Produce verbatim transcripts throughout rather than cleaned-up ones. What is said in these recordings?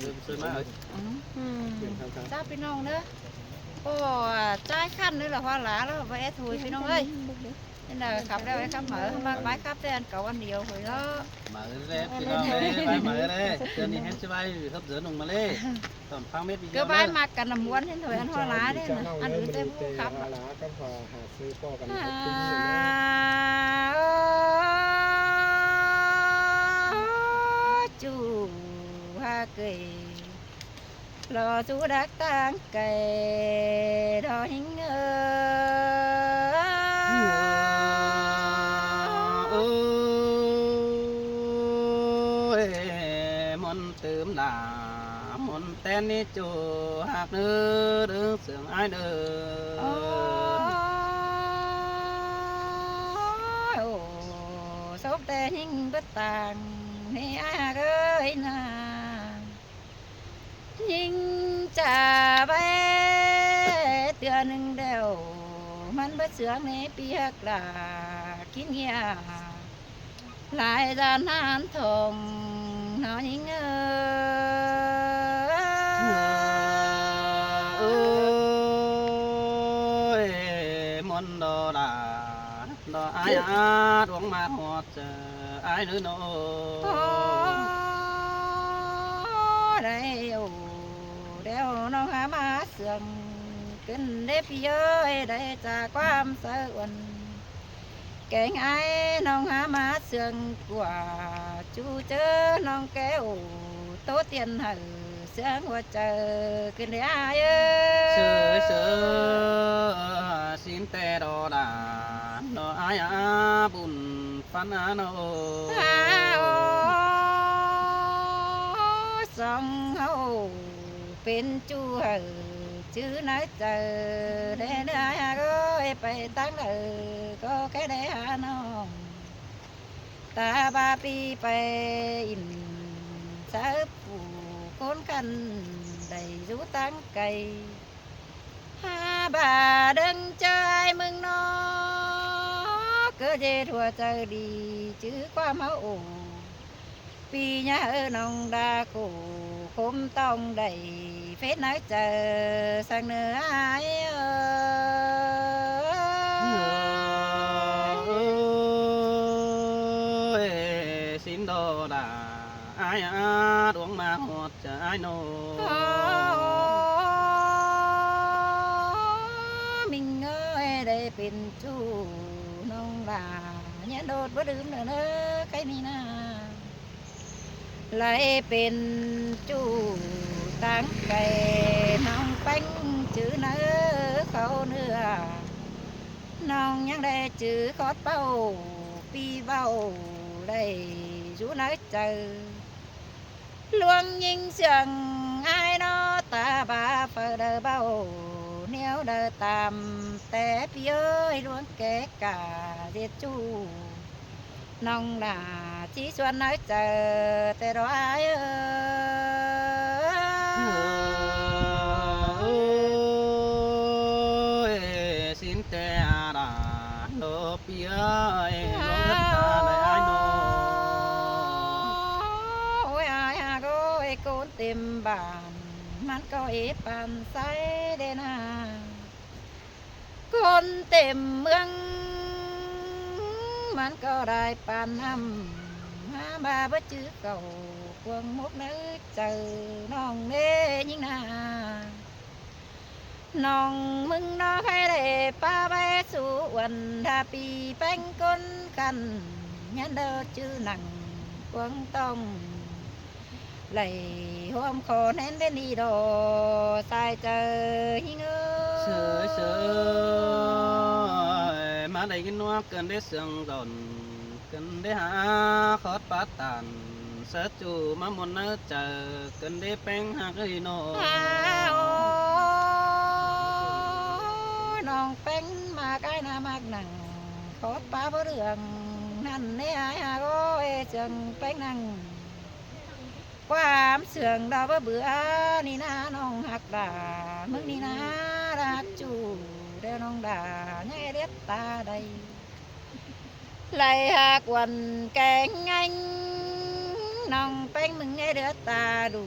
Sơi má ơi. Chào pi nong nữa. Ô, chai khăn nữa là hoa lá đó, và ép thôi pi nong ơi. Nên là khắp đây khắp mở, mang bái khắp đây ăn cấu ăn nhiều rồi đó. Mở đây, pi nong đây, bái mở đây. Cho nên hết chứ bái hấp dẫn nùng mà lê. Tỏm phang mết pi Cứ nong bái đấy. Mặc cả nằm muốn hết thôi ăn hoa lá đấy nè. Ăn ứ tê bu khắp. Hoa lá khắp hoa hạt sư po căn hấp À, ô, chủ ha kể. Lo su đắc tăng kể đó hính ơi. Ôi, muôn tứm đà, muôn ten ní chủ hạc nư đứng sướng ai nư. Ôi, ồ, sốp tê hính bất tàng, ní ai hạc ơi nà. Hính chả bé tưa nưng đèo, mắn bất sướng ní piếc là kín nghĩa. Lai gian hán thong nó hính ơi. Ôi, muôn đô đà, đô ai á, đuống mát hót, ờ, ai nư nô. Ô, đây, ô, đeo nong há má sương, kinh đế phi ơi, đây, chả quam sơ uẩn. Keng ai nong há má sương của chú chớ nong kéo tổ tiên hở sương hoa trời kinh đế ai ơi. Sơ, sơ, xin tê đô đà, đô ai á bùn phán á nô. Á ô, song hậu pên chu hở chứ nói trời đế đế ai á gối phải tăng đờ có cái đế hà nong. Ta ba pi pe in sớ phủ khốn khăn đẩy rú táng cày. Ha bà đấng chớ ai mừng nó, cớ dê thua chớ đi chứ qua máu ổ. Pi nhá hơ nong đa khổ khốm tong đẩy phết nói chớ sang nơ ai ơi. Ôi, xin đô đà ai á, đuống mà hót chớ ai nô. Ơ, mình ơi, đây pên chu nong đà, nhãn đột bớt đứm nơ nơ, cái mi na. Lai pên chu táng cày nong panh chữ nơ khâu nưa. Nong nhang đe chữ khót bầu, pi bầu, đe rú nơ chơ. Luông nhính sương ai nó ta ba phơ đơ bầu, niêu đơ tam té pi ơi luông kẻ cả diệt chu. Nong đà chí xuân nói chớ tê đó ai ơi. Ôi, xin tê à đà lô pi ơi, luông đất ta này ai nô. Ôi, ai hà gối cốn tìm bản, mắn có ý bàn say đê na. Khốn tìm mương, mắn có đài bàn năm, há ba bớt chữ cầu, cuồng mốc nớ chớ nong nê nhính na. Nong mưng nó khai đê pa bé su uẩn, đa pi panh khốn khăn, nhắn đơ chữ nặng, cuồng tông. Lạy hôm khó nén đến đi đò, sai chớ hính ơi. Sớ, sớ, má đáy cái nuốc cơn đế sương dọn, cơn đế há khót bát tàn, sớ chu má môn nớ chớ, cơn đế peng hạc ơi nô. Há ô, nong peng mà cái na mạc nặng, khót bá bớ đường, năn nế ai hạc ơi, sương peng nặng. Quám sương đo bơ bứa ni na nong hạc đà, mưng ni na đa chu, đeo nong đà, nhé đếp ta đây. Lạy hạc uẩn keng anh, nong peng mưng nhé đứa ta đủ,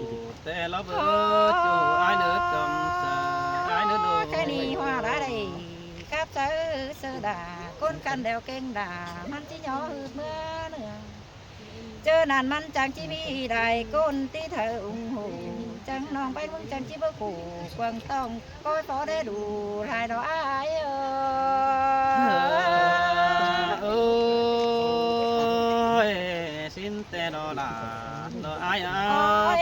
ꞌtẹ lỏ báu ꞌchu ải ꞌnớ ꞌcắm ꞌsớ, ải ꞌnớ ꞌnớ. ꞌKhạy ꞌnị ꞌhọa đá đảy cắp sáư ꞌsớ đa, ꞌcốn căn đẻo ꞌkêng đa, ꞌmắn ꞌchí ꞌnhó ꞌhướt ꞌmứa ꞌnưa. ꞌChớ ꞌnặn ꞌmắn chắng ꞌchí ꞌmí đảy ꞌcốn tí tháư ủng hộ, chắng ꞌnọng ꞌpéng ꞌmướng chắng ꞌchí báu khổ, quảng tỏng ꞌcói phó đé đủ lai đó ải ơi. Ôi, ꞌsịn ꞌtẹ đó là đó ải ơi.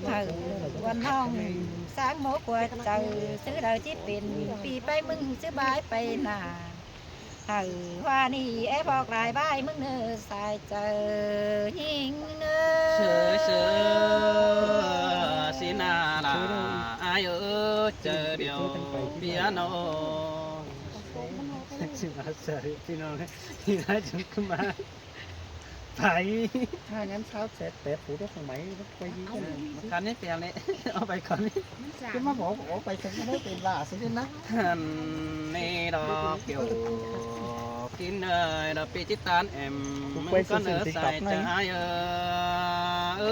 ꞌsứ hảư ꞌquám ꞌnọng, sáng mô ꞌquám chaư ꞌsứ đaư ꞌchí pên ꞌpi ꞌpéng ꞌmứng ꞌsứ bái pay nả. Hảư ꞌva ꞌnị é bók lai ꞌvạy ꞌmứng ꞌnớ sai chaư ꞌnhính ꞌnớ. Sớ, sớ, ꞌsịn ꞌnả ꞌlạ, ái ơi, chaư điêu piano. Sớ, sớ, ꞌpi ꞌnọng, ꞌnị ꞌnạ chúng ꞌcọ ꞌmá. Phải. Hai ngắn sáu sẽ tép phủ đó không máy, nó quay đi. Khăn nít pèo ꞌnị. Au pay khăn nít. Chứ mà bỏ, bỏ pay khăn nít pên ꞌlạ ꞌsứ ꞌnị ꞌnạ. Hẳn ꞌnị đó kiểu kín ơi, đó ꞌpi chít tán em, ꞌmứng quay con ꞌsứ ꞌnớ TikTok sai này. Chả ai ơ. Ơ.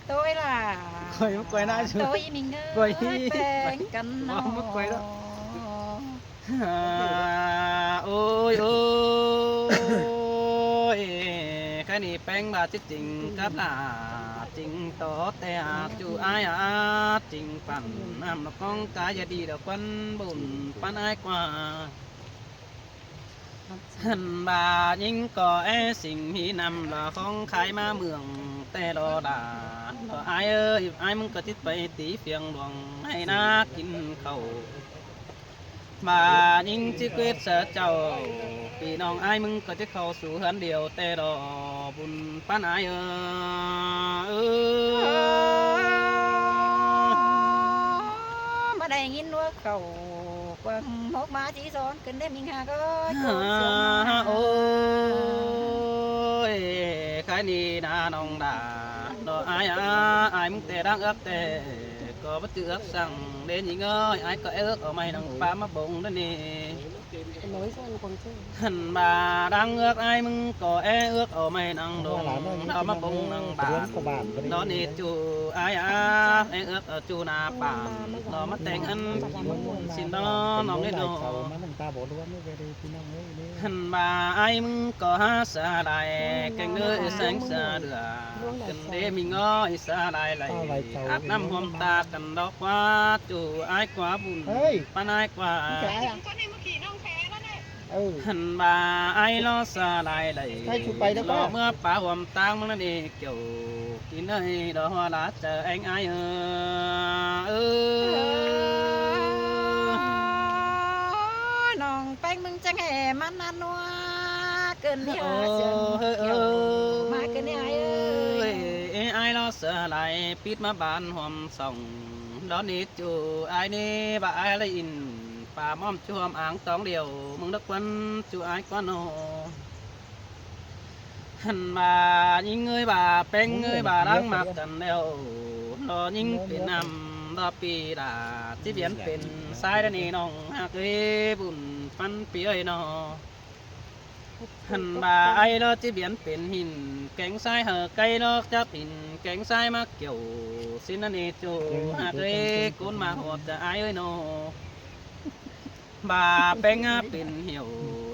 Tôi là quay, quay ꞌnạ chứ. Tôi mình ơi, quay. Quen cắn nó. Quay đó. À, ôi, ôi, cái này ꞌpéng ꞌva ꞌchí chính cắp ꞌlạ, chính tó ꞌtẹ ꞌchu ái à, chính pắn ꞌnặm nó ꞌcóng cá ya đi đó ꞌquám bun pắn ái ꞌquá. Hẳn ꞌva ꞌnhính ꞌcọ é sing hí ꞌnặm lỏ khong khai ꞌmá ꞌmướng ꞌtẹ lo đa. Lo ái ơi, ái ꞌmứng ꞌcọ chít pay tí phiêng luông ꞌhạy ꞌná kin khảu. ꞌVa ꞌnhính ꞌchí quết sa chảu, ꞌpi ꞌnọng ái ꞌmứng ꞌcọ chít khảu sú ꞌhướn điêu ꞌtẹ lo bun pắn ái ơ. Ơ. Mà đảy ꞌnghín ꞌlúa khảu quăng mốc ꞌmá ꞌchí son cơn đé ꞌminh ha có. Ôi, cái ꞌnị ꞌnạ ꞌnọng đa, đó ái à, ái ꞌmứng ꞌtẹ đang ước ꞌtẹ, ꞌcọ bắt chữ ước săng, đế ꞌnhính ơi, ái ꞌcọ é ước ở mày nắng pá ꞌmá bông đó ꞌnị. Hẳn ꞌva đang ước ái ꞌmứng ꞌcọ é ước ở mày nắng đông, đó ꞌmá bông nắng bản, đó ꞌnị ꞌchu ái à, é ước ở ꞌchu ꞌnạ bản, đó ꞌmá teng ăn kin ꞌsịn đó ꞌnọng ꞌnị ꞌnớ. Hẳn ꞌva ái ꞌmứng ꞌcọ hák sa lai, kéng ꞌnớ ꞌseng sa lửa, cơn đế ꞌminh ơi sa lai lai, áp ꞌnặm ꞌhuôm ta căn đó ꞌquá, ꞌchu ái ꞌquá bun, pắn ái ꞌquá. Hẳn ꞌva ái lo sa lai lai, lo ꞌmứa pá ꞌhuôm ꞌtáng ꞌmướng ꞌnặn ê, Kiẻo kín ơi, đó hoa lá chờ anh ai ơ. Ơ. ꞌNọng ꞌpéng ꞌmứng chắng ê ꞌmắn ꞌnặn ꞌnua, cơn đi hả sương, ơ, kiẻo ơ, ơ, má cơn đi ai ơi. Ê, ai lo sa lai pít ꞌmá bản ꞌhuôm song, đó ꞌnị ꞌchu ai ꞌnị ꞌva ai ꞌlạ in, pá ꞌmom ꞌchu ꞌhuôm áng tóng điêu, ꞌmứng đắc ꞌquán ꞌchu ai ꞌquán ꞌnớ. Hẳn ꞌva ꞌnhính ơi, ꞌva ꞌpéng ơi, ꞌva đang ꞌmặc căn đeo, lo ꞌnhính pên ꞌnặm, lo ꞌpi đa ꞌchí piến pên ꞌsái đa ꞌnị ꞌnọng ꞌhặc ơi, bun pắn ꞌpi ơi ꞌnớ. Hẳn ꞌva ai lo ꞌchí piến pên hỉn kéng ꞌsái, hảư cáy lo chắp hỉn kéng ꞌsái ꞌmá kiẻo, ꞌsịn ꞌnặn ê ꞌchu ꞌhặc ơi, cốn ꞌmặc ꞌhọt chả ai ơi ꞌnớ. ꞌVa ꞌpéng ꞌhá pên hiẻo,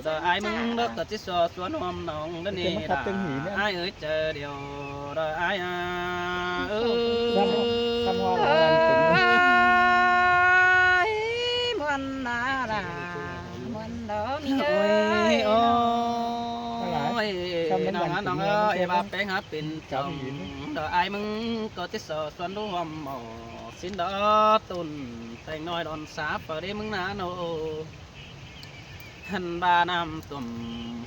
đa ai ꞌmứng đắc ꞌcọ ꞌchí so suôn ꞌhuôm ꞌnọng đa ꞌnị đa. Ai ơi, chơ điêu đa ai à. Ơ. Ơi, muôn đa đa, muôn đó ꞌminh ơi. Ôi, ôi. ꞌNọng ơi, ꞌnọng ơi, ꞌva ꞌpéng ꞌhá pên chong, đa ai ꞌmứng ꞌcọ ꞌchí so suôn ꞌlúm ꞌhuôm ꞌmá. Sín đó ꞌtôn teng ꞌnọi đon sáp pơ đế ꞌmứng ꞌná ꞌnớ. Hẳn ꞌva ꞌnặm tuôm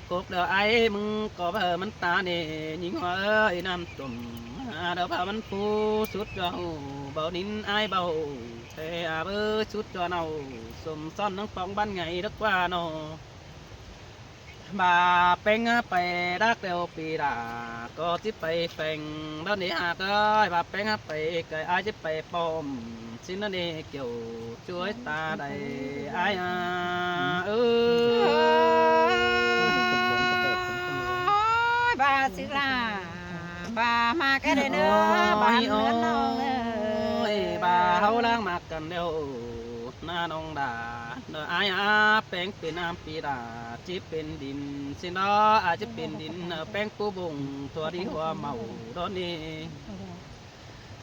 cốc đa ai ꞌmứng ꞌcọ ꞌva hảư ꞌmắn ta ꞌnị, ꞌnhính ꞌhua ơi, ꞌnặm tuôm, a, đa ꞌva ꞌmắn phú sút ꞌchua hảư, báu nín ai báu, thế a báu sút ꞌchua ꞌnọ, sôm son ꞌnăng póng bản ngay đắc ꞌva ꞌnớ. ꞌVa ꞌpéng ꞌhá pay đắc đeo ꞌpi đa, ꞌcọ ꞌchí pay pheng, đon đi ꞌhặc ơi, ꞌva ꞌpéng ꞌhá pay cai ai ꞌchí pay pom, sín đon đi kiẻo chuối ta đảy ai à. Ơ. Ôi, ꞌva sứ ꞌlạ, ꞌva ꞌmặc cái đảy ꞌnớ, ꞌva ꞌnớ ꞌnọng ꞌnớ. Ôi, ꞌva hảư đang ꞌmặc căn đeo, ꞌnạ ꞌnọng đa, đa ai à, ꞌpéng pên ꞌnặm ꞌpi đa, ꞌchí pên đin, sín đó, a ꞌchí pên đin, ꞌpéng pú bông, tua đi ꞌhua máư, đon đi.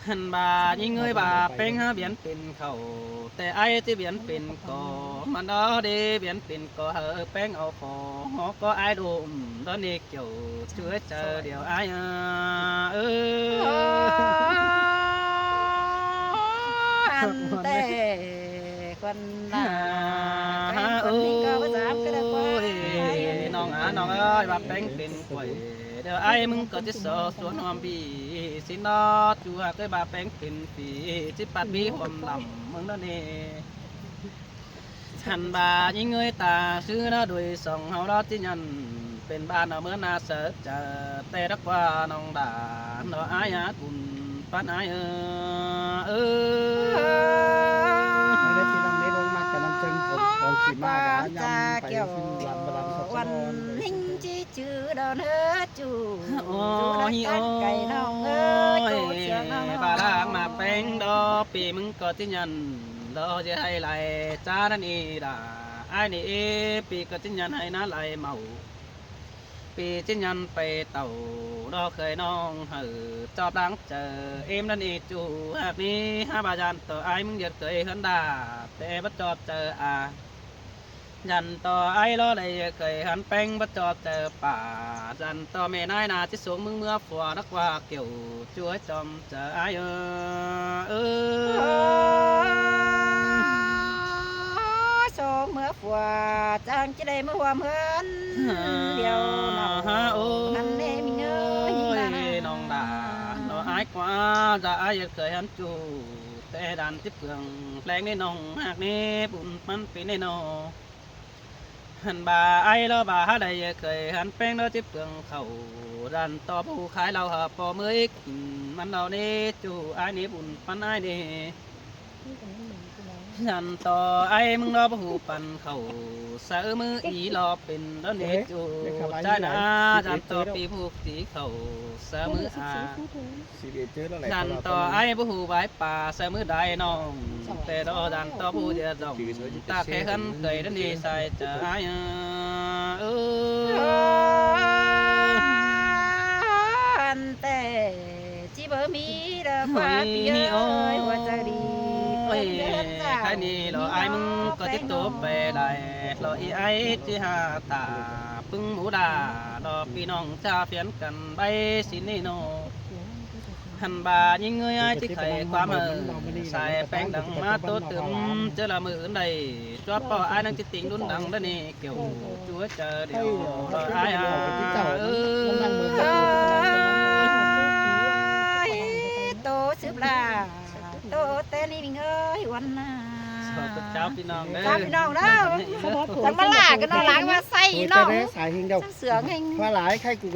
Hẳn ꞌva ꞌnhính ơi ꞌva ꞌpéng hák piến pên khảu, té ải ꞌchí piến pên ꞌcọ, ꞌmắn ó đé piến pên ꞌcọ hảư ꞌpéng au khỏ, hó ꞌcọ ải đôm đó ꞌnị Kiẻo ꞌchưa ꞌchớ điêu ải ơ. Ăn té khuôn nả, khuôn ꞌnhính ꞌcọ báu dám ꞌcọ đa ꞌquá. Ôi, ải nong á, nong ơi, ꞌva ꞌpéng pên khuổi, điêu ải ꞌmứng ꞌcọ ꞌchí so suôn ꞌhuôm ꞌpi ꞌsịn ꞌnọ, ꞌchu hák ꞌcọ ꞌva ꞌpéng pên phi ꞌchí pắt ꞌpi ꞌhuôm lăm ꞌmứng đó ꞌnị. Hẳn ꞌva ꞌnhính ơi ta ꞌsứ ꞌnọ đuổi song hảư đó ꞌchí nhẳn pên ꞌva ꞌnọ ꞌmứa ꞌna ꞌsớ ꞌchớ té đắc ꞌquá nong đa, ꞌnọ ải á bun ꞌpắn ải ơ. Ơ. Đấy thì năm nay bóng mát cả năm chân không, không chỉ mát cả năm phải Kiẻo xin đoàn và làm sập sân ꞌhuôm ꞌnhính ꞌchí ꞌchư đó ꞌnớ ꞌchu. Ôi, ôi, ꞌva ꞌláng ꞌmá ꞌpéng đó, ꞌpi ꞌmứng ꞌcọ ꞌchí nhẳn đó ꞌchí hảư lai ꞌchá ꞌnặn ꞌnị đa. Ải ꞌnị ꞌpi ꞌcọ ꞌchí nhẳn hảư ꞌnặn lai máư. ꞌPi ꞌchí nhẳn pay tảu đó khơi nong hảư ꞌchọ ꞌláng ꞌchớ ꞌếm ꞌnặn ꞌnị ꞌchu hák ꞌnị hák ꞌva dản ꞌto ải ꞌmứng ꞌdệt khơi ꞌhướn đa, té báu ꞌchọ ꞌchớ a. Dản ꞌto ải lo đảy khơi hẳn ꞌpéng báu ꞌchọ ꞌchớ pả. Dản ꞌto ꞌme ꞌnái ꞌna ꞌchí sung ꞌmứng ꞌmứa phua đắc ꞌquá Kiẻo ꞌchu ꞌchọ ꞌchớ ải ơ. Ơ. Sung ꞌmứa phua chắng ꞌchí đảy ꞌmứa ꞌhuôm ꞌhướn điêu ꞌnọ. Ôi, hẳn ꞌnị ꞌmí ꞌngới ꞌnị ꞌva ꞌnọ. Nong đa, ꞌnọ ải ꞌquá, dản ải ꞌdệt khơi hẳn ꞌchu, té dản ꞌchí pương ꞌlẹng ꞌnị nong hák ꞌnị bun ꞌpắn pên ꞌnị ꞌnọ. Hẳn ꞌva ải lo ꞌva hák đảy khơi hẳn ꞌpéng đó ꞌchí pương khảu, dản ꞌto ꞌpú khai ꞌlạu hảư ꞌpo ꞌmới kin ꞌmắn ꞌlạu ꞌnị ꞌchu ải ꞌnị bun ꞌpắn ải ꞌnị. Dản ꞌto ải ꞌmứng lo ꞌpú păn khảu, sáư ꞌmứ ꞌí lo pên đó ꞌnị ꞌchu. Chá nả, dản ꞌto ꞌpi ꞌpú ꞌchí khảu, sáư ꞌmứ a. Dản ꞌto ải báu ꞌhụ bái pa sáư ꞌmứ đai nong, té đó dản ꞌto ꞌpú ꞌdệt dòng, ta khé khăn khơi đó ꞌnị sai ꞌchớ ải ơ. Ăn té ꞌchí báu ꞌmí đó ꞌquá ꞌpi ơi, ꞌhua chaư đi. Ôi, khái ꞌnị lo ải ꞌmứng ꞌcọ ꞌchí tốp pay lai, lo ꞌí ải ꞌchí hák ta ꞌpứng mú đa, lo ꞌpi nong ꞌchá phiến căn báu ꞌsịn ꞌnị ꞌnọ. Hẳn ꞌva ꞌnhính ơi ải ꞌchí khay ꞌquám hảư sai ꞌpéng đăng ꞌmá ꞌtố tứm, ꞌchớ ꞌla ꞌmự ứn đảy chuốp ꞌpọ ải ꞌnăng ꞌchí tỉng đun đăng đó ꞌnị Kiẻo ꞌchu ꞌchớ điêu ải ơ. Ơi, ꞌtố sứp ꞌla, ꞌtố té ꞌnị ꞌmí ꞌngới ꞌhuôm ꞌnọ. Chào ꞌpi nong ꞌnớ. Chào ꞌpi nong ꞌnớ. Chắng ꞌmá ꞌlạ ꞌcọ ꞌnọ, ꞌlạ ꞌmá say ꞌnọ. Sai ꞌhêng đâu. Sướng ꞌhêng. Khóa lái khai cú